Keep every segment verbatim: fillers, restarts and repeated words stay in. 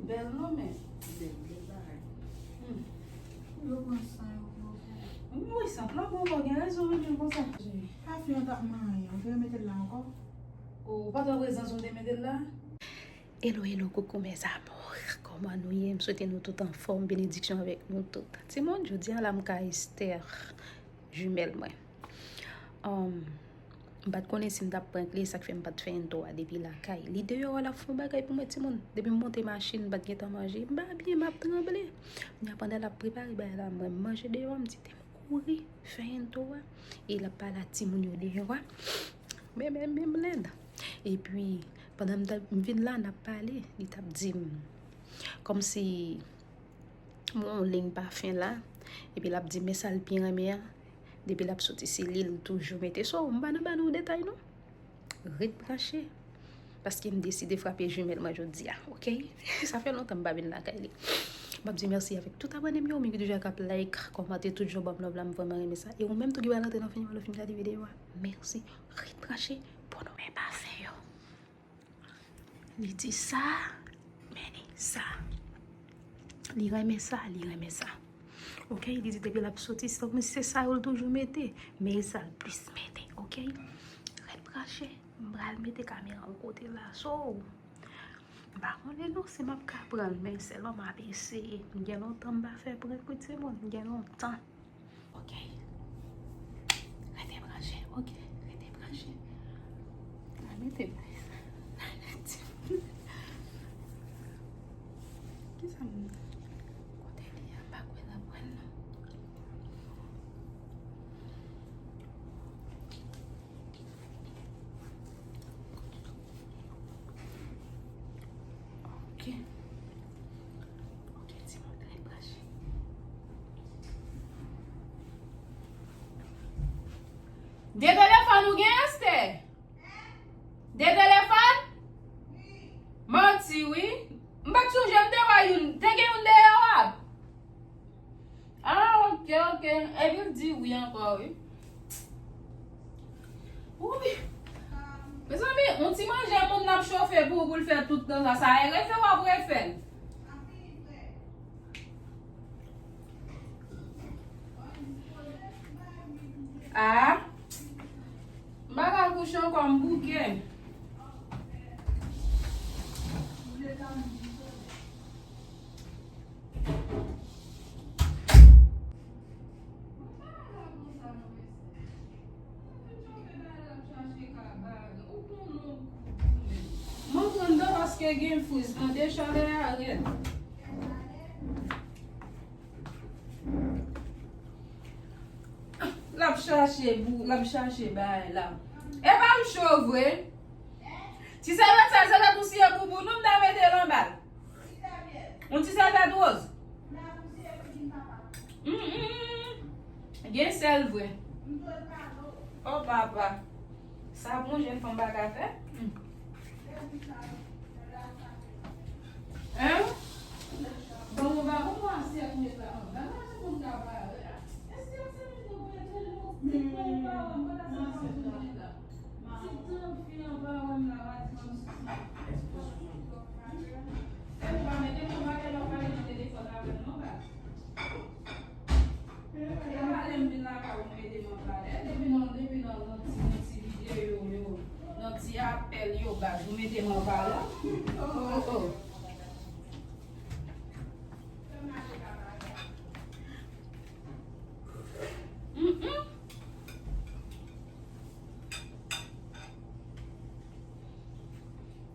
Bèl non, men. Bèl, bèl bagay. Hmm. Yo pran san yo pou yo fè. Wi, san plan bon, bon, gen rezon, wi, men konsa. Pafin an t ap manyen, ou te remete l la ankò? Ou pa t wè prezans ou te mete l la? Hello, hello, coucou mes amours. Kòman nou ye? M swete nou tout anfòm, benediksyon avèk nou tout. Timoun, jodi a la m ka Esther, jimèl mwen. Um, m pa t konnen si m t ap prank li, sa k fè m pa t fè entwo a depi lakay. Li deyò a, l ap fè yon bagay pou mwen, timoun. Depi m monte machin, m pa t gentan manje. M pa byen, m ap tranble. Kounye a, pandan l ap prepare bagay la, mwen, m manje deyò a, m di, "Te m kouri fè entwo a." E l ap pale a timoun yo deyò a. Men, men, men, m lèd. Epi, pandan m t ap, m vin la, n ap pale, li t ap di m, kòmsi, m wè yon liy pafen la, epi l ap di, "Men sa l pi renmen an, depi l ap soti, se li l toujou mete." So, m pa nan ba nou detay, non. Ret branche. Paske m deside frape jimèl mwen jodi a, oke? Sa fè lontan m pa vin lakay li. M ap di mèsi avèk tout abòne m yo, men ki toujou k ap like, kòmante, tout jan ban m love la, m vrèman renmen sa. E ou menm tou ki pral antre nan fini, lè w fin gade videyo a, mèsi. Ret branche pou nou men pafen yo. Li di sa, men li sa. Li renmen sa, li renmen sa. Oke, li di depi l ap soti, se, se sa yo l toujou mete, men e sa l plis mete, oke? Ret branche, m pral mete kamera yon kote la, so, m pa konnen non si m ap ka pran l, men sèlman m ap eseye. M gen lontan m pa fè prank wi timoun, m gen lontan. Ok. Rete branche, ok. Rete branche. La mete bay sa. Kisa m kote li a? M pa kwè l ap pran non. Ok. Ok, ti mwen trè branche. De telefòn ou gen, Esther? De telefòn? Manti, wi. M pa t sonje m te wè youn. Te gen youn deyò a? Ah, ok, ok. Epi l di wi ankò, wi. Wi. Mezanmi, yon ti manje moun nan ap chofe pou ou, pou l fè tout tan sa. Sa e refe w ap refe l. Ah. M pa ka kouche ankò, m bouke. Mwen pran dan paske gen friz, tande chalè a rèd. L ap chache bou, l ap chache bagay la. E pa m cho vre. Ti sèvyèt sa, sèvyèt ou siye pou bouboun ou, m ta mete l anba l. Yon ti sèvyèt wòz. Mm, mm, mm. Gen sèl vre. O papa. Sa pou yon jèn fanm pa ka fè? Mm. Hein? Bon, ou pa bon asyèt met la anba. Gade yon moun ka bare. Èske se mete pou mete yon ti pon pa wè m pa ta sa pa pou mete la. E pa lè m vin lakay ou mete m anba lè, depi nan, depi nan, nan ti, nan ti videyo yo, nan ti apèl yo, baz, ou mete m anba lè. Oh, oh. Mm, mm.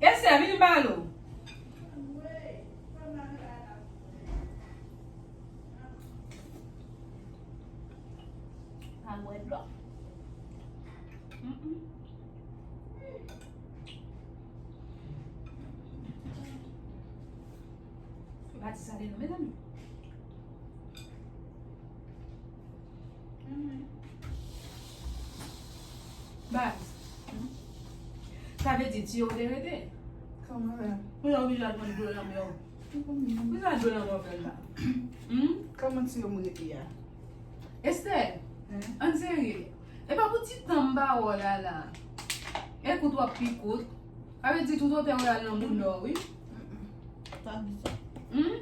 Esther, vin m pale w. Al bwè dlo. Mm, mm. E pa ti sa li non, mezanmi. Baz. Sa vle di ti yo te rete? Kòman la? Pou yo oblije al pran dlo nan men w. Pou sa dlo nan men w fè l la? Hmm? Kòman ti yo m rete a? Esther, ann serye. E pa pou ti tan m ba w la la. E kout w ap pi kout. Sa vle di tout otè w al nan moun dò wi. Mm-mm. Pa di sa. Hmm?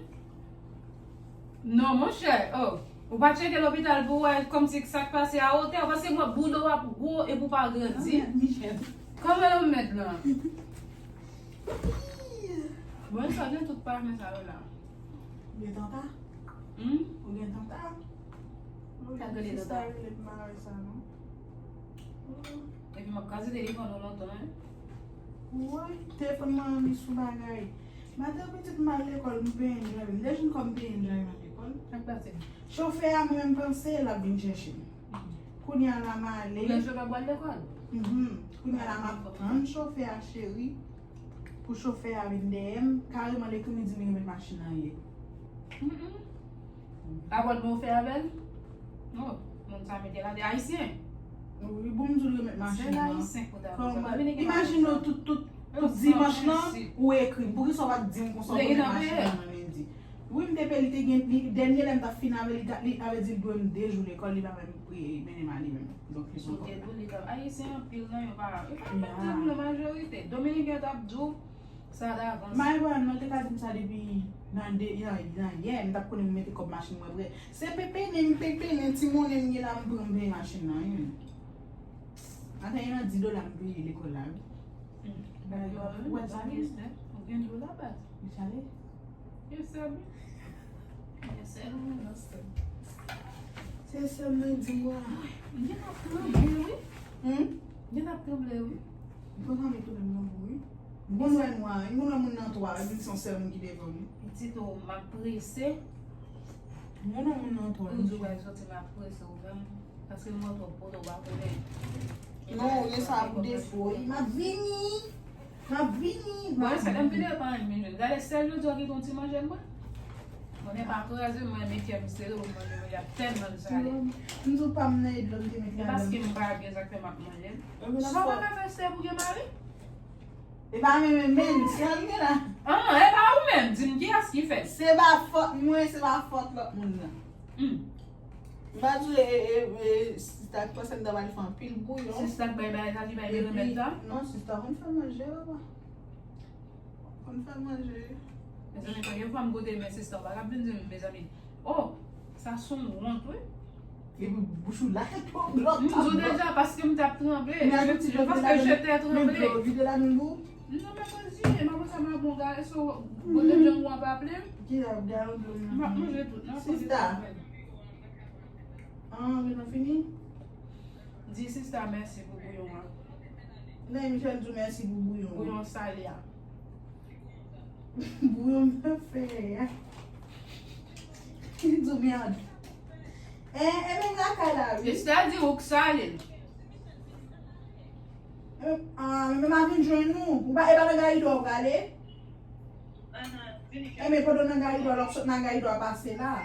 Non, monchè. Oh. Ou pa tcheke lopital pou wè kòmsi sa k pase a otè, paske mwen bouda w ap gwo epi w pa grandi. Michel. Kòman yo mèt lan? Bon, sa gen tout pafen sa yo la. Ou gen tanta? Hmm? Ou gen tanta? Ou gen sista rele pou mari sa, non? Epi m ap kraze telefòn ou lontan, en. Woy, telefòn mwen an li sou bagay. Maten pitit m al lekòl, m peye enjoy. M deja kòm m peye enjoy nan lekòl. Sa k pase? Chofè a, mwen menm panse l ap vin chèche m. Kounye a la m ale. Ou gen chofè pou al lekòl? Mhm. Kounye a la m ap tann chofè a, cheri. Pou chofè a vin dèyè m, kareman l ekri m, li di m li remèt machin nan ye. Mm, mm. Apòl bon fè avè l? Non, moun sa mete la, de ayisyen. Wi, bon, m di l remèt machin nan. Sèl ayisyen k pou ta fè sa. Imajine w tout, tout, tout dimanch lan, ou ekri m. Poukisa w pa t di m konsa w remèt machin nan nan lendi? Wi, m te peye, li te gen, li, dènye lè m t ap fin avè li, li avè di l dwe m de jou lekòl, li pa fè m pri, mennen m ale menm. Donk, li sou kòb la. Ayisyen anpil nan yo pa, yo pa menm di m nan majorite. Dominiken t ap di w sa davans. Maywa, non, te ka di m sa depi nan de, nan, nan yè, m t ap konnen m mete kòb machin mwen prè. Se pepenen, m pepenen, ti monnen m gen la, m pran m peye machin nan, wi. Atè, e nan dis dola m peye lekòl la, wi. Hmm. Bagay yo ap fou, wè sa, wi. Ou gen dlo la, baz. Ou chale? Yo sè m. Yo sè m, non, sè m. Se sè m nan di m wa. M gen ap tranble, wi. Hmm? M gen ap tranble, wi. M kontan met ou menm nan kou, wi. M konn wè nwa, wi. M konn wè moun nan twa, epi se yon sèl moun ki devan m. Pitit ou, m ap prese. M konn wè moun nan twa, wi. Ou di w pral soti, m ap prese, ou menm. Paske m wè w twòp pote, w pa konnen. Non, ou gen sa pou defo, wi. M ap vini. M ap vini, m ap vini. Mwen, sa, m vini, pa anyen vin jwenn. Gade, sèl jodi a w kite yon ti manje mwen. Mwen, men pa kraze, mwen, men kè m sere, mwen, manje manje a tèlman m sale. M di w pa m nan edlo m te met ladan. E paske m pa gen sa k fè m ap manje. Sa w pa ka fè, se pou gen mari? E pa menm, menm, sèl gen la. Ah, e pa ou menm, di m kiyès ki fè. Se pa fòt mwen, se pa fòt lòt moun nan. Hmm. M pa di w, e, e, e, sista k panse m ta pral fè anpil bouyon. Sista k bay bagay sa ki bay remèd la? Non, sista konn fè manje, papa. Konn fè manje. Mezanmi, konbyen fwa m goute men sista, ou pa ka vin di m, mezanmi. Oh, sa se yon wont, wi. Epi bouch ou la, tout glòt. M di w deja, paske m t ap tranble. Paske je te tranble. Men dlo, vide ladann pou ou. Non, men mwen di, e mwen konsa mwen bon gade, so, goute djang ou ap aple m. Ki ap gade dlo nan. M ap manje tout, non. Sista. Ah, ou gentan fini? Di sista mèsi pou bouyon an. Nan Michel di w mèsi pou bouyon an. Bouyon sale a. Bouyon m ap fè a. Li di w mèd. E, e menm lakay la, wi. Sista di ou k sale l. E, ah, men m a vin jwenn ou. Ou pa, e pa nan Garidò w prale? Enben, pandan w nan Garidò, lè w sot nan Garidò a pase la.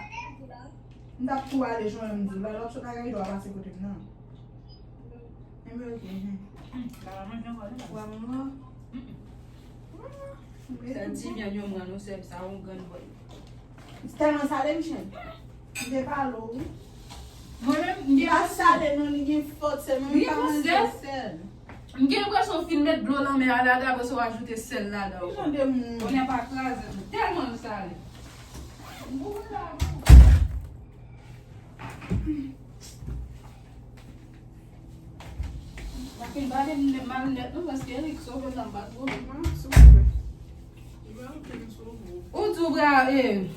M t ap tou ale jwenn m di w la, lè w sot nan Garidò a pase kote m nan. Enben, oke, jen. Hmm, pa manje ankò, non? Ou pa manje ankò? Mm-mm. Sèl ti vyann yo mwen, non, sèl sa, yon grann bòl. Tèlman sale, Michel. M te pale w, wi. Mwen menm, m gen pa sale, non, li gen fòt sèl, men m pa manje sèl. M gen enpresyon fin met dlo nan men a ladan, apre sa w ajoute sèl ladan. Ki jan de moun? Konnen pa kraze m. Tèlman m sale. M pou la, pou. Pa fin pale m mal nèt non, paske Eric sove m nan m pa t goumen. Mwen, silvouplè. Li pa oke, m sove w. Ou di w bra, e,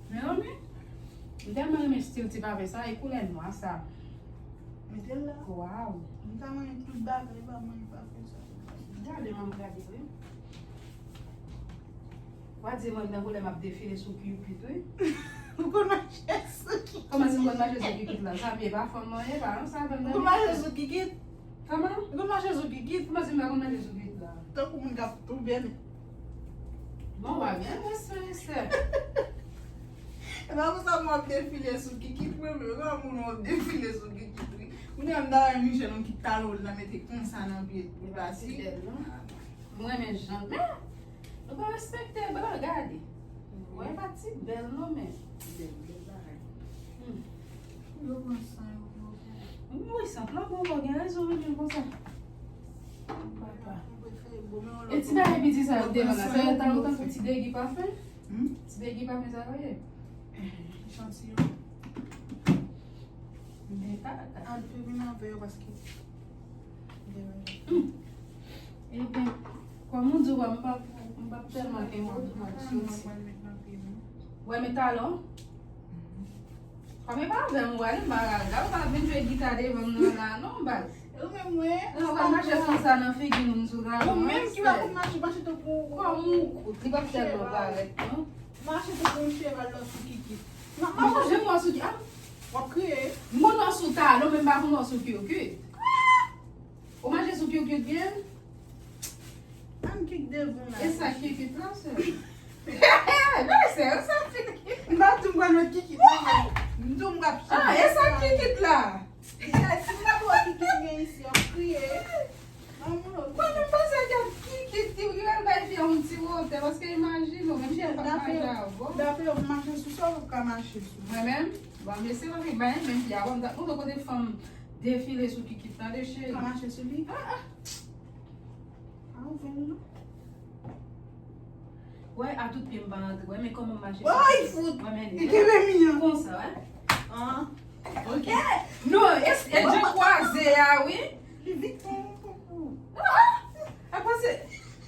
Mezanmi, m tèlman renmen stil ti pafen sa, e koulè nwa sa. Mete l la. Waw. M ta renmen tout bagay pa mwen, pa fè sa. Gade, manm, gade, wi. W a di mwen nan koulè m ap defile sou Cupid, wi. Ou konn mache sou Cupid. Kòman si m konn mache sou Cupid la? Sa pye pa fanm mwen ye, pa yon sa fanm mwen ye. Ou konn mache sou Cupid? Kòman? Ou konn mache sou Cupid? Kòman si m pa konn mache sou Cupid la? Tankou moun k ap touben. Bon, w a byen respè, respè. E pa pou sa m ap defile sou Kikit, mwen menm, e pa moun w ap defile sou Kikit, wi. Kounye a m ta wè Michel yon kit talon l nan mete konsa nan pye l pase. Mwen renmen jan, men, nou pa respekte blan, gade. Mwen pa ti bèl non, men. Bèl, bèl bagay. Hmm. Yo pran san yo pou yo fè. Wi, sant lan bon, bon, gen rezon renmen l konsa. Papa. E ti bagay piti sa yo te vann la, sa yo ta lontan pou ti degi pafen. Ti begi pa mezalye. Echantiyon. An, te vin avè yo paske. Ebyen, kòm ou di, wè, m p ap, m p ap tèlman gen moun. Wè, men talon. Kòm e pa avè m, wè, m pa ral la. Ou pa vin jwe gita devan m nan la, non, baz. Ou menm, wè. Non, wè, mache sou sa nan figi moun sou la. Ou menm ki pa konn mache, mache tankou. Kòm ou kout, li p ap tèlman parèt, non. Mache tankou yon cheval lò sou kikit. Mwen pa janm wè w sou ki-, ah. W ap kriye. M konn wè w sou talon, men m pa konn wè w sou kiwkit. Ou mache sou kiwkit byen? Ann kik devan la. E sa kiwkit la, sè? Non, sè, e sa kiwkit. M pa tou m pral met kikit la, men m tou m ap. Ah, e sa kiwkit la? Michel, si m pa wè kikit gen isi, w ap kriye. Mwen menm m panse ke kikit ki pral bay fi a yon ti wotè, paske imajine w, menm si l pa mache avè w. Dapre yo, mache sou sa, ou ka mache sou. Mwen menm, bon, mesye pa vin bay, menm fi a, bon, m t ap montre kote fanm defile sou kikit, tande cheri. Ou ka mache sou li? Ah, ah. Pa ouvè l non. Wè, a tout pye m pa rantre. Wè, men kòman m mache. Woy, fout! Wè, men li kenbe mi an. Konsa, wè. Ah. Ok. Non, e, e jan kwaze a, wi. Li vit pou, pou, pou. Ah, ah. Apa se,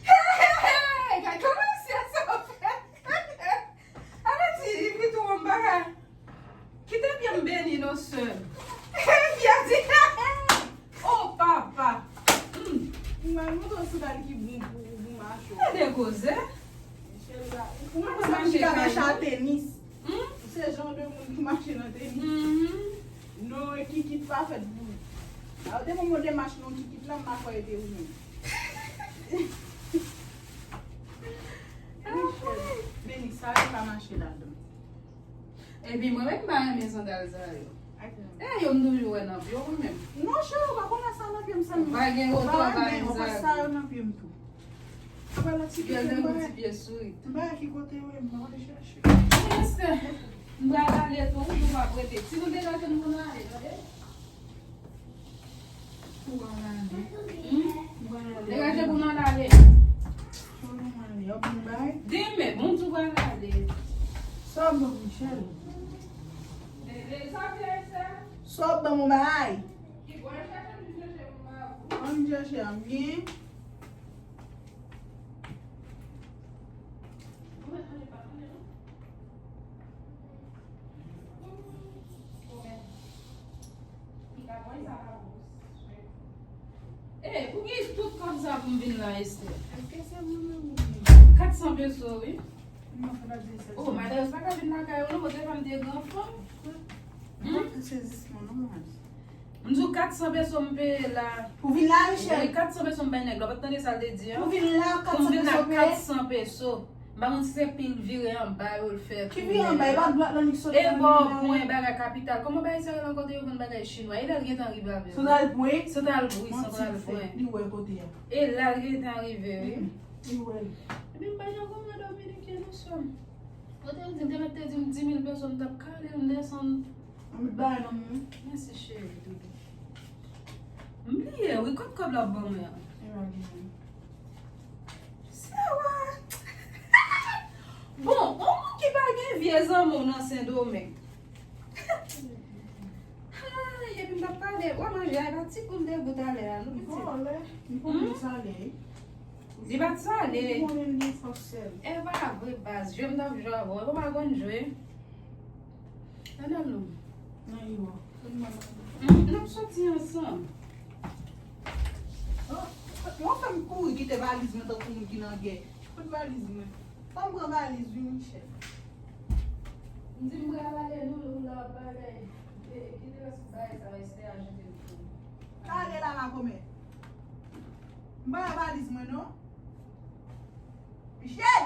hey, hey, hey, hey, gade kòman se sa fè. Ala ti, li vit ou an bagay. Kite pye m beni non, sè m. Fi a di, oh, papa. Hmm. Mwen montre w sandal ki bon pou ou, pou mache. Gade koze. Michel la, ou menm se moun ki ka mache a tenis. Hmm? Ou se jan de moun ki mache nan tenis. Hmm. Non, e kikit pa fèt pou ou. A, ou te pran yon demach nan kikit la, m pa kwè e te ou menm. Michel, men li sa yo ka mache ladan. Epi mwen menm m pa renmen sandal sa yo. E yo m toujou wè nan pye w mwen menm. Non, cheri, ou pa konnen sa nan pye m sèlman. Ou pa gen oto a pa renmen sa yo nan pye m tou. Apre lòt ti pye m pa wè. M pa wè ki kote yo ye, m pa wè chèche. Esther, m pral ale tou, ou pa prete. Si nou deja tann pou nou ale, tande? Ou pral ale. Hmm? Ou pral ale. Degaje pou nou al ale. Kote w pral ale? Ou ap vin bay? Demen, bon, ou pral ale. Sa w ap ban Michel? Sa w ap fè, Esther? Sa w ap ban m bay? Ki bò al chèche, m vin chèche pou m ba ou. Ann chèche a byen. Ou mèt manje pa manje, non? E, pou ki tout kòb sa pou m vin la, Esther? Èske se mwen menm ou byen? Kat san peso, wi. Mwen fè pa di sa. Oh, madanm, pa ka vin lakay ou non, mwen te fè m te gran fanm. Mwen fè sezisman non, mwen. M di w kat san peso m peye la. Pou vin la, Michel? Wi, kat san peso m bay nèg la. Ou pa t tande sa l te di an? Pou vin la, kat san peso peye? Pou m vin la, kat san peso. M pa konn si se pil vire anba yo l fè. Ki vire anba? E pa dwat lan li sot la, li vin la. E bò pwen bagay kapital. Kòman bagay sa rele ankò, te yo vann bagay chinwa? E la l gentan rive avè l. Santral Pwen? Santral, wi, Santral Pwen. Li wè kote a. E la l gentan rive, wi. Li wè l. Epi m pa janm konprann dominiken nou sòm. Kote yo di, te mèt te di m dis mil peso, m t ap kale, m desann. Ann met bagay nan men w. Mèsi, cheri, doudou. M bliye, wi, kot kòb la ap ban mwen an? E pa gen. Sa va. Bon, yon moun ki pa gen vye zanmi w nan Sendomeng. Ay, epi m t ap pale, w ap manje a, e pa ti poul de gou talè a, non, pitit? Vòlè, m konnen l sale. Li pa t sale. Ou konnen l gen fòs sèl. E pa vre, baz, jwe m t ap jwe avè w, e pa w pa konn jwe. Ann al non. Nan yo. N ap soti ansanm. Oh, mwen fè m kouri kite valiz mwen tankou moun ki nan gè. Kot valiz mwen? Fò m pran valiz wi, Michel. M di m pral ale, Loulou la ap bagay. Kite rès bagay sa yo, Esther ajoute m tou. Kale la la kòmè. M pa wè valiz mwen non. Michel!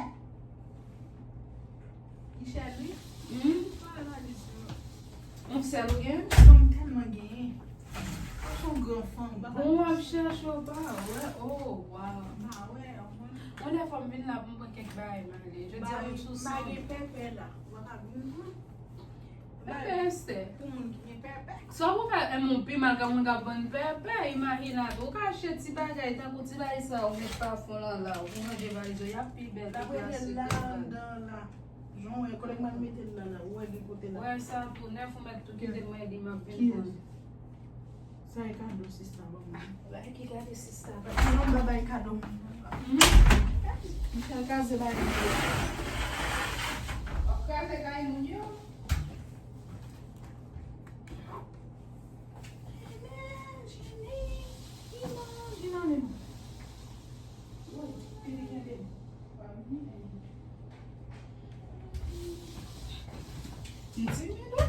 Michel, wi. Hmm? Yon sèl ou gen? Non, m tèlman genyen. Ou se yon gran fanm, ou pa ka. Bon, w ap chèche, w pa wè. Oh, wow. M pa wè, ou konn. Yon lè fò m vin la pou m pran kèk bagay, m ale. Jodi a, m sou san. M pa gen pèpè la. Ou pa ka vin pran. Pèpè, Esther. Pou moun ki gen pèpè. Sa w pou fè, e, moun pi mal ka moun k ap vann pèpè, imajine w ka achte ti bagay tankou ti bagay sa, ou met pafon lan la, ou pou ranje valiz ou, y ap pi bèl, pi klasik, pi bèl. L ap rete la anndan la. Lè m al mete l la, la, ou wè gen kote la. Wè, sa tou nèf, ou mèt tou kite m, mwen di m ap vin pran. Sa e kado sista ban mwen. Bay ki gade sista. Ba, non, ba bay kado m. Michel kraze bay mwen. W ap kraze kay moun yo? Jimmy, Jimmy, Jimmy, Jimmy. Woy, kenbe, kenbe. Li timid, wi.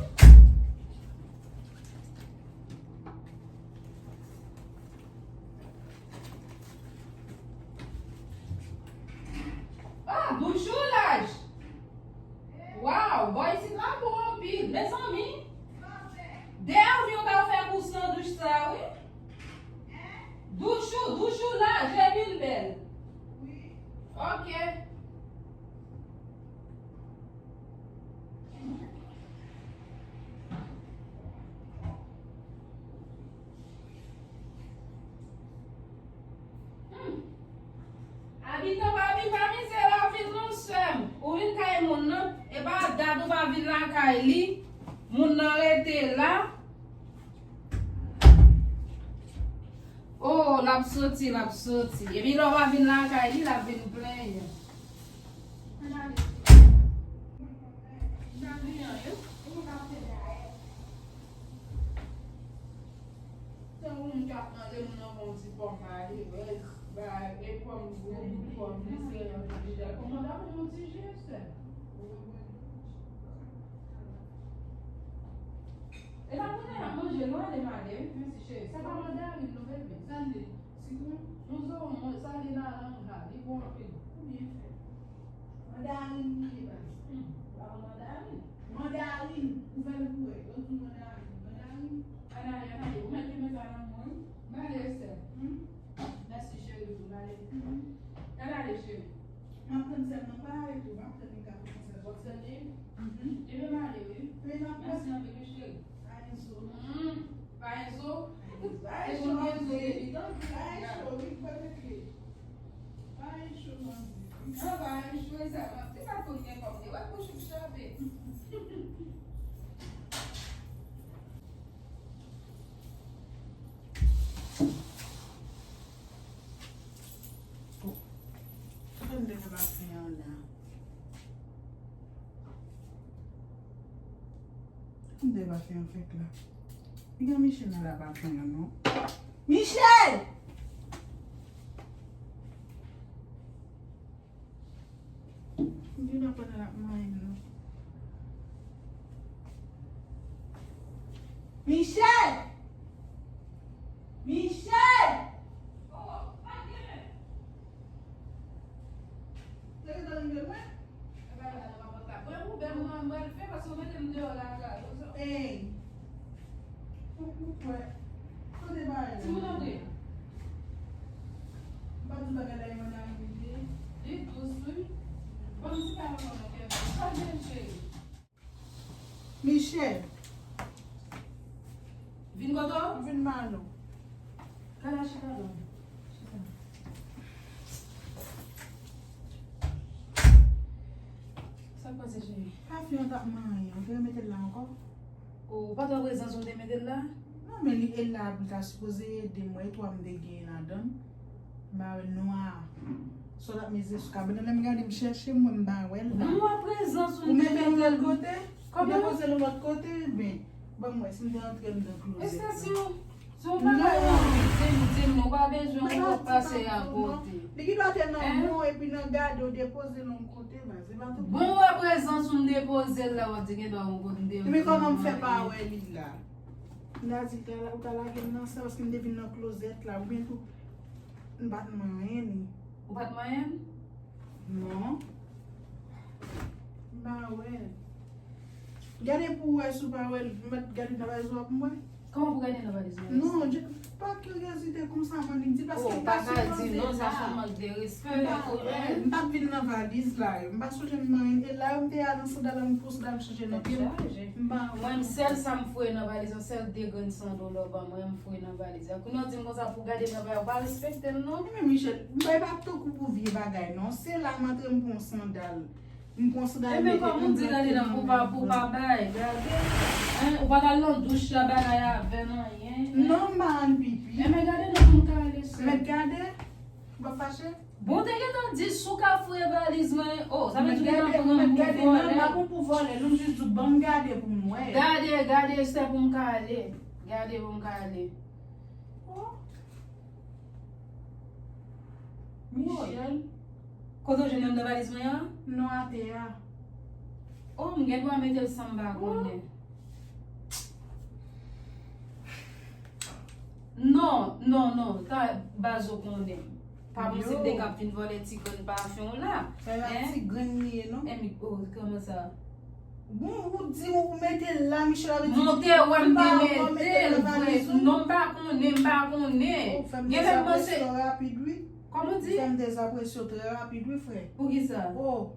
Ah, Douchou laj. Waw, bò isit la bon anpil. Mezanmi, de avyon ka fè kous nan douch sa, wi. Douchou, Douchou laj epi l bèl. Ok. Hmm. Abitan pa vin pa mize lavil non, sè m. Ou vin kay moun nan, e pa dat ou pa vin lakay li. Moun nan rete la. Oh, l ap soti, l ap soti. Epi lè w pa vin lakay li, l ap vin plenyen. Tankou moun k ap mande moun nan yon ti pòm malerèz, ba, e pòm gwo bout pòm li se yon ti jè. Kòman ta pou yon ti jè, sè? E pa konnen y ap manje, nou ale, male, wi, mèsi cheri. Sa pa mandarin, nou, bebe. Sa l ye? Sitwon? Nou zo, mwen, sa li laranja, li bon anpil. Ou byen fè. Mandarin li ye, baz. Hmm. Pa mandarin. Mandarin, ou fè l pou wè. Yo di mandarin. Mandarin. Ann ale, ann ale. Ou mèt kenbe sa nan men w, wi. M ale, sè. Hmm? Mèsi, cheri, doudou. M ale. Hmm. Ann ale, cheri. M ap tann sè m nan, pa arete, m ap tann li ka kòmanse. W ap tann li? Mhm. Ebyen, m ale, wi. Mèsi anpil, wi, cheri. Pa gen sou. Hmm. Pa gen zo. Pa gen zo, pa gen zo, wi, mwen di. Pa gen zo, sa, se pa konn gen kòm li. Wè, bouch ou chape. Kòman de pa fè an la? Kòman de pa fè an fèk la? Piga Michel nan la pa fè an non. Michel! Vin nan pandan l ap manyen non. Michel! Michel! Te gentan rive lwen? Ey! Ou, ou kwè? Kote bagay la? Timoun antre. M pa di bagay la e mandarin li ye. Li dous, wi. Bon, m di pa nan kè. Pa byen, cheri. Michel. Vin kote w? M vin ba nou. Kal al chita la. Chita. Sa k pase, cheri? Pafim an t ap manyen, ou te remete l la ankò? Ou pa t wè prezans ou m te mete l la? Non, men li e la pou l ta sipoze ede m, wè etwa m te genyen ladan l. M pa wè l non a. Sa w t ap mize sou kabèt la, lè m gade m chèche m wè m pa wè l la. M wè prezans ou m te mete l lòt kote? Ou depoze l yon lòt kote, men ban m wè si m te antre anndan klozèt la. Estasyon. Si w pa bay anvi di m, di m, ou pa bezwen yon lòt pase akote. Li gen dwa te nan men w epi nan gade w depoze l yon kote, men se pa tout. Bon, wè prezans ou m depoze l la, w ap di gen dwa yon kote m te. Men kòman m fè pa wè li la? M ta di ou ta lage m nan sa, paske m te vin nan klozèt la, oubyen tou, m pa t manyen li. Ou pa t manyen l? Non. M pa wè l. Gade pou w wè si w pa wè l. M mèt gade nan valiz ou a pou m wè. Kòman pou gade nan valiz mwen? Non, je, pa kiryozite konsa, m annik di, paske m pa sipoze la. M pa wè l, m pa t vin nan valiz la. M pa sonje m manyen l. E la, m te a nan sandal la, m pran sandal, m chanje nan pye m. M pa wè l. Mwen, sèl sa m foure nan valiz lan, sèl de grenn sandal ou ban mwen, m foure nan valiz la. Kounye a w di m konsa pou gade nan valiz, ou pa respekte m non. Men Michel, m pa, e pa tankou pou vye bagay non. Se la m antre, m pran yon sandal. M konsidere Ebyen, kòm ou di, gade nan pou pa, pou pa bay, gade. Hein, ou pa t al nan douch la, bagay avè l, anyen. Non, m pa ann pipi. Ebyen, gade nan pou m kale, sè. Mèt gade, m pa fache. Bon, te gentan di sou ka fouye valiz mwen. Oh, sa vle di ou gentan Gade, pran mèt pou gade, non, m vòlè. pa pran pou vòlè, non, m jis di w ban m gade pou m wè. Gade, gade, sè, pou m kale. Gade pou m kale. Oh. Michel. Kote w jwenn nan valiz mwen an? Non, atè a. Oh, m gen dwa mete l san m pa konnen. Non, non, non, ta baz ou konnen. Pa panse m te ka ap vin vòlè ti grenn pafen w la. Sa la Hein? Ti grenn li ye, non? Emi, oh, kòman sa? Bon, ou di ou mete l la, Michel, avè di Monte wè m te pa mete mete l l, nan valiz ou. Non, m pa konnen, m pa konnen. Oh, fè m Gen lè m panse. Dezapresyon rapid, wi. Kòman w di? Fè m dezapresyon trè rapid, wi, frè. Poukisa? Oh,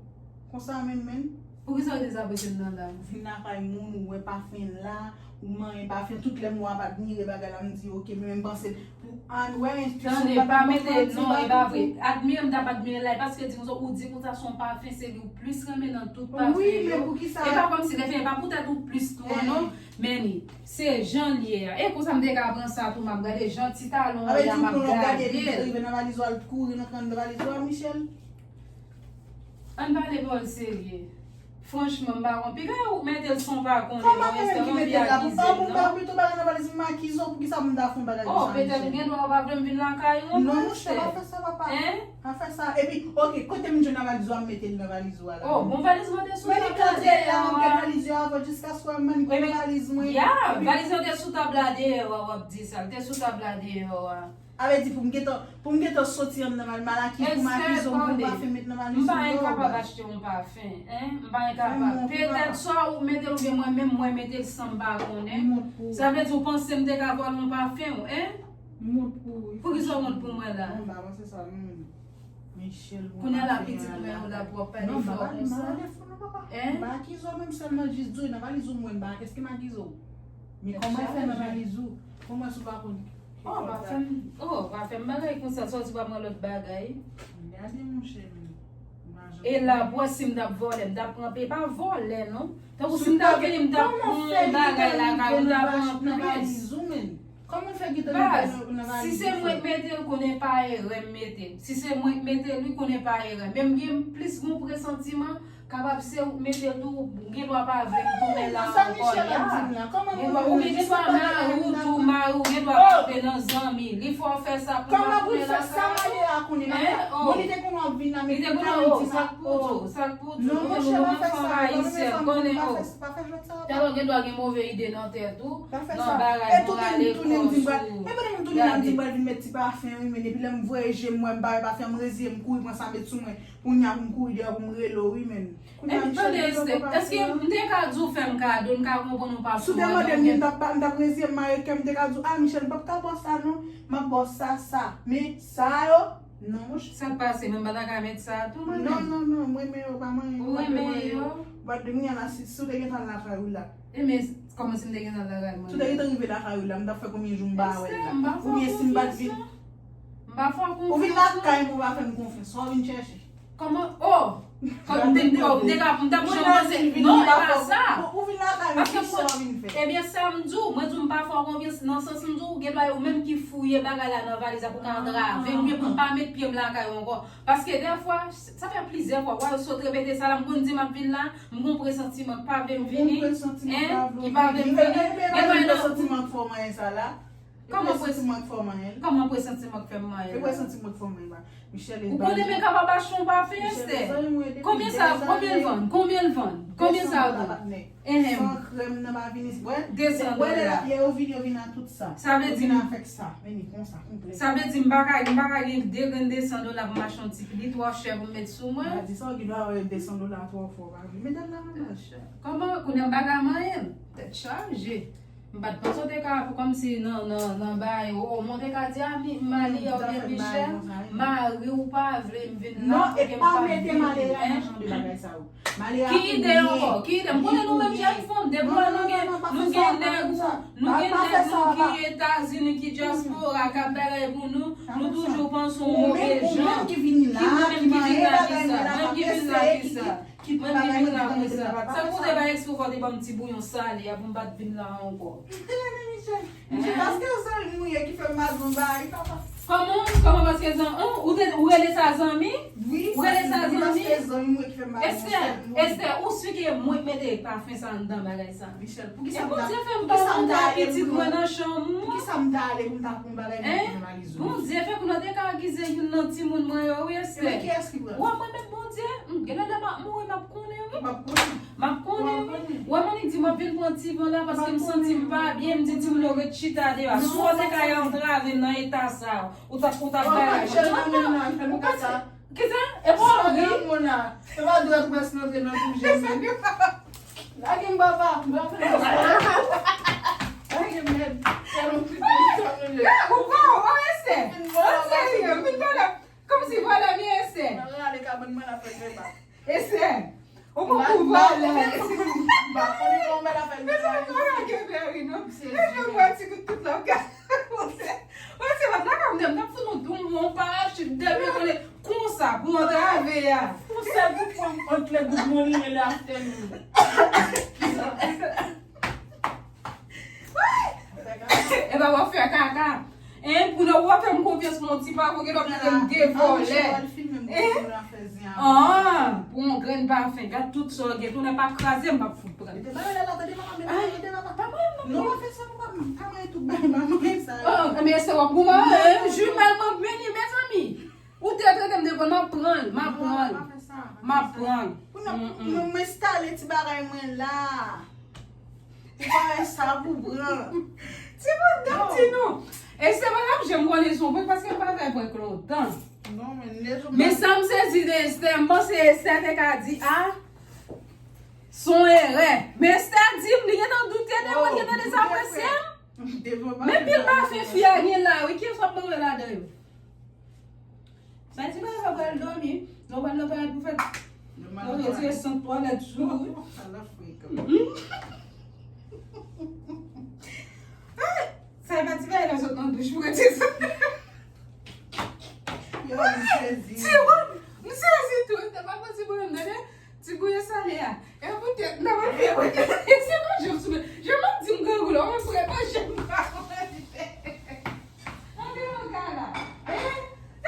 konsa menm, menm. Poukisa w dezapresye m nan la? Vin lakay moun, ou wè pafen la, ou manyen pafen, tout lè m wè w ap admire bagay la, m di, ok, men m panse, pou an wè, Tande, pa mete non, e pa vre. Admire m t ap admire la, e paske di konsa, ou di konsa se yon pafen, se li ou plis renmen nan tout pafen yo. Wi, men poukisa? E pa kòmsi lè fini, e pa poutèt ou plis tou an, non. Men li, se jan l ye a. E konsa m te ka pran sa tou, m ap gade jan ti talon an ye a, m ap gade l. Rive nan valiz ou, al kouri nan kan nan valiz ou a, Michel. Ann pale pawòl serye. Franchman, m pa konn. Piga ou mete l san pa konnen. Kòman mwen menm ki mete l la? Pou pa pou pa pito bagay nan valiz, m akize w, poukisa m ta fè yon bagay konsa? Oh, petèt ou gen dwa ou pa vle m vin lakay ou ankò. Non, monchè, pa fè sa, papa. Hein? Pa fè sa. Epi, ok, kote m jwenn nan valiz ou a, m mete l nan valiz ou a la. Oh, bon, valiz mwen te sou tab la deyò a. Mwen li kante la, m gen valiz yo avan, jiskaske m mwen valiz mwen. Ya, valiz yo te sou tab la deyò a, w ap di sa. L te sou tab la deyò a. Avè di pou m gentan, pou m gentan soti anndan mal, mal akize, pou m akize w, pou m pa fè met nan valiz ou, non, baz. M pa enkapab achte yon pafen, hein? M pa enkapab. Petèt swa ou mete l oubyen mwen menm mwen mete l san m pa konnen. Sa vle di ou panse m te ka vòlè yon pafen w, hein? Poukisa w wont pou mwen la? Non, m pa panse sa, non. Michel, bon. Kounye a la pitit mwen yo la pou w ap pale fò konsa. Hein? M pa akize w menm, sèlman jis di w nan valiz ou mwen, m pa, èske m akize w? Men kòman w fè nan valiz ou? Kòman si w pa konn? Oh, pa fè m, oh, pa fè m bagay konsa, sòti pa mwen lòt bagay. Gade monchè, men. E la, pou wè si m t ap vòlè, m t ap pran pe, pa vòlè, non. Tankou si m t ap vini, m t ap pran yon bagay lakay ou, m t ap pran plis. Kòman fè gentan nan valiz ou, menn? Baz, si se mwen k mete l, konnen pa erè m mete. Si se mwen k mete l, wi, konnen pa erè. Men m gen plis gon presantiman, kapab se ou k mete l tou, ou gen dwa pa vle m tounen la ankò, ya. Gen dwa, ou gen dwa mari w tou, mari w gen dwa kanpe nan zanmi. Li fè w fè sa pou l pa tounen lakay ou. Hein? Oh. Li te konnen w ap vin la, men kounye a, oh, sa k pou tou, sa k pou tou. Non, monchè, pa fè sa, pa fè sa, pa fè sa. Talè w gen dwa gen move ide nan tèt ou, nan bagay pou rale kò sou. Gade. E pandan m tounen, m di m pral vin met ti pafen, wi, men depi lè m voye je m, m wè m pa wè pafen, m reziye, m kouri pran sa met sou mwen. Kounye a pou m kouri deyò pou m rele w, wi, men. Epi tande, Esther, èske m te ka di w fè m kado, m ka konprann ou pa sou mwen, non? Si w te mande m, m t ap, m t ap reziye m, mare kè m, m te ka di w, a, Michel, m p ap ka ba w sa, non. M ap ba w sa, sa. Men sa yo, non, monchè. Sa k pase, mwen pa ta ka met sa tou, mwen menm? Non, non, non, mwen, men yo pa manyen, ou pa dwe manyen yo. Ou pa dwe, kounye a la, si, si w te gentan lakay ou la. E men, kòman si m te gentan lakay mwen? Si w te gentan rive lakay ou la, m t ap fè konbyen jou m pa wè l la? Oubyen si m pa t vin. M pa fè w konfyans, non. Ou vin lakay mwen, ou pa fè m konfyans. Sa w vin chèche? Kòman? Oh! Kòm m te, oh, m te ka, m t ap janm panse. Non, e pa sa. Ou vin lakay mwen, kisa w vin fè? Ebyen, sa m di w, mwen di w m pa fè w konfyans nan sans m di w, gen dwa e ou menm ki fouye bagay la nan valiz la pou ka antrave m, oubyen pou m pa met pye m lakay ou ankò. Paske dèfwa, sa fè plizyè fwa, w wè, yo sot repete sa la, m konn di m ap vin la, m gon presantiman k pa vle m vini, hein, ki pa vle m vini. Gen dwa e nan presantiman k fè w manyen sa la. Kòman presantiman k fè w manyen l? Kòman presantiman k fè m manyen l? E presantiman k fè w manyen l la. Michel, ou konnen men kapab achte yon pafen, Esther. Konbyen sa, konbyen l vann? Konbyen l vann? Konbyen sa vann? Ehem. San krèm nan pa vini, wè. De san dola. Lè yo vini, yo vini a tout sa. Sa vle di m, sa vle di m pa ka, m pa ka gen de grenn de san dola pou m achte yon ti, li twò chè pou m met sou mwen. Di sa, ou gen dwa wè de san dola twò fò, pa vle. Medam nan anba. Kòman, kounye a m pa ka manyen l? Tèt chaje. M pa t panse w te ka, kòmsi nan, nan, nan bagay, o, o, mwen te ka di, a, mi, Malia oubyen Michel, mari w pa vle m vin la, oubyen m pa vin, hein? Ki ide ankò? Ki ide? M konnen nou menm jèn fanm, depi lè nou gen, nou gen nèg ou, nou gen nèg nou ki Etazini, ki dyaspora, k ap bagay pou nou, nou toujou panse yon move jan. Ki nou menm ki vin la kisa? Menm ki vin la kisa? Mwen menm mwen la konsa. Sa koute pa eksplike w te ban m ti bouyon sale a pou m pa t vin la ankò. Michel, Michel, paske zanmi w ye ki fè m mal bon bagay, papa. Kòman, kòman paske zan, an, ou te, ou rele sa zanmi? Wi, ou rele sa zanmi? Paske zanmi w ye ki fè m mal bon bagay. Esther, Esther, ou si ke mwen k mete pafen sa anndan bagay sa? Michel, poukisa m ta, poukisa m ta ale pou mwen nan chanm ou? Poukisa m ta ale pou m ta pran bagay mwen nan valiz ou? Bondye fè konnen w te ka akize youn nan timoun mwen yo, wi, Esther. Ebyen, kiyès ki pran? Wè, mwen menm, Bondye, m, genlè lè m ap mouri, m ap konnen, wi. M ap konnen. M ap konnen, wi. Wè, Monique di, m ap vin pran ti van la, paske m santi m pa byen, m di timoun yo ret chita deyò. Si w te ka antrave m nan eta sa, ou t ap, ou t ap bay la. Ou panse, kisa? E pa w ri? Se pa dwèt wès nan antre nan kou jèn. Lage m papa, m pa fè nan. Lage m nèt. Fè nou kite sa nou ye. Ou pa, ou pa reste. An serye, m vin pale. Kòmsi vòlè m ye, Esther. Mwen rale kabann mwen la fè trepa. Esther, ou pa pou vòlè. M pa konnen kòman la fè. Mezanmi, ou lage Perry, non? E jan m wè ti kout tout la, ou ka. Ou se, ou se, m ap lakay mwen, m ap fout nou doum, yon parachit, depi konnen. Konsa, pou antrave a. Yon sèl kout pwen ant lè goud mouline lè afternoon. Epa w ap fè kaka. Hein, pou nou w ap fè m konfyans pou yon ti pako, gen lòt mete m de vòlè. Hein? Ah, pou yon grenn pafen, gad tout sa w gen, tounen pa kraze, m p ap fout pran. Ay, pa mwen, non. Non, pa fè sa pou pa, pa mwen tout bagay, pa mwen sa. Ah, men se w ap goumen, hein? Jimèl mwen beni, mezanmi. Ou te trete m devan, m ap pran l, m ap pran l. M ap pran l. Pou nou, pou nou m enstale ti bagay mwen la. Ou pa wè sa pou pran. Ti bout dam ti nou. E se pa n ap janm konnen se yon prank paske m pa fè prank lontan. Non, men Nezo. Men sa m sezi de Esther, m panse Esther te ka di, ah, se yon erè. Men Esther di m, li gentan doute de mwen, li gentan dezapresye m. Men pil pafen fi a gen la, wi, kiyès w ap mare ladan yo? Sa di bagay sa pral dòmi. Non, pral nan pral pou fèt. Yo retire sant twalèt sou ou. Sa e pa ti bagay la sot nan douch pou retire sant. Yo, m sezi. Ti wòb, m sezi tou. Te pa pran ti bouyon m tande. Ti bouyon sale a. E poutèt, nan mwen fè poutèt. Se pa jan m sou. Jan m ap di m grangou la, mwen prè pa jan m pa. Antre nan kay la. Eh?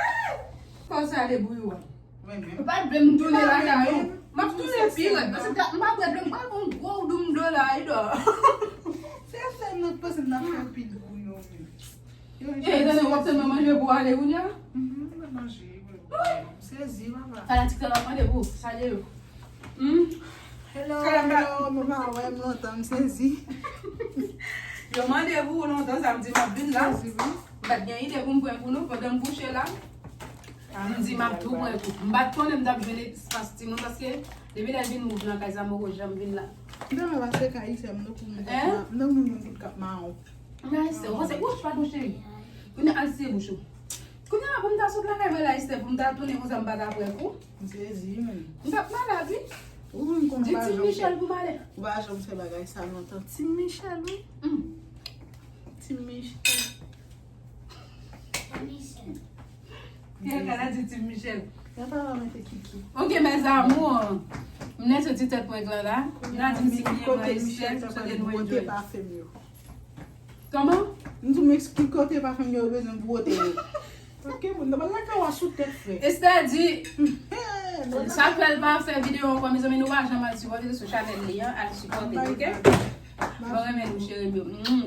Eh? Kò sa de bouyon an. Ou pa t vle m tounen lakay ou. M ap tounen pi rèd. Paske m pa prè vle m pral pran gwo doum dlo la, e dò. Se sèl nan panse m nan fè pil bouyon menm. E, tande, w ap sèlman manje pou ale kounye a? Mhm, m ap manje, wi. M sezi, papa. Fanatik sa w ap mande pou salye yo. Hmm? Hello, hello, mwen pa wè m lontan, m sezi. Yo mande pou ou lontan, sa m di m ap vin la. M sezi, wi. M pa t gen ide pou m pran pou nou pandan m kouche la. M di m ap tou pran pou. M pa t konnen m t ap jwenn espas timoun paske depi lè l vin move nan kay sa, m poko janm vin la. Non, men paske kay se m nan pou moun k ap, nan moun moun k ap mawon. Nice, ou panse, wouch, padon, cheri. Kounye a, al siye bouch ou. Kounye a, pou m ta sot lakay mwen la, Esther, pou m ta tounen konsa, m pa ta prè kou. M sezi, menm. M t ap malad, wi. Ou menm konn ou pa janm fè. Di Team Michel pou m ale. Ou pa janm fè bagay sa lontan. Team Michel, wi. Hmm. Team Michel. Kèlkèl a di Team Michel. Nan pa mete kiki. Ok, mes amours. M lese ti tèt mwen la la. M la di m si byen mwen Esther, sou de nou enjoy. Kòman? M di w, men ki kote pafen yo bezwen pou wote yo. Ok, moun nan lakay w a sou tèt, frè. Esther di, sa k fè l pa fè videyo ankò, mezanmi, nou pa janm al sipòte l sou chanèl li an, al sipòte l, ok? Mwen renmen nou, cheri m yo.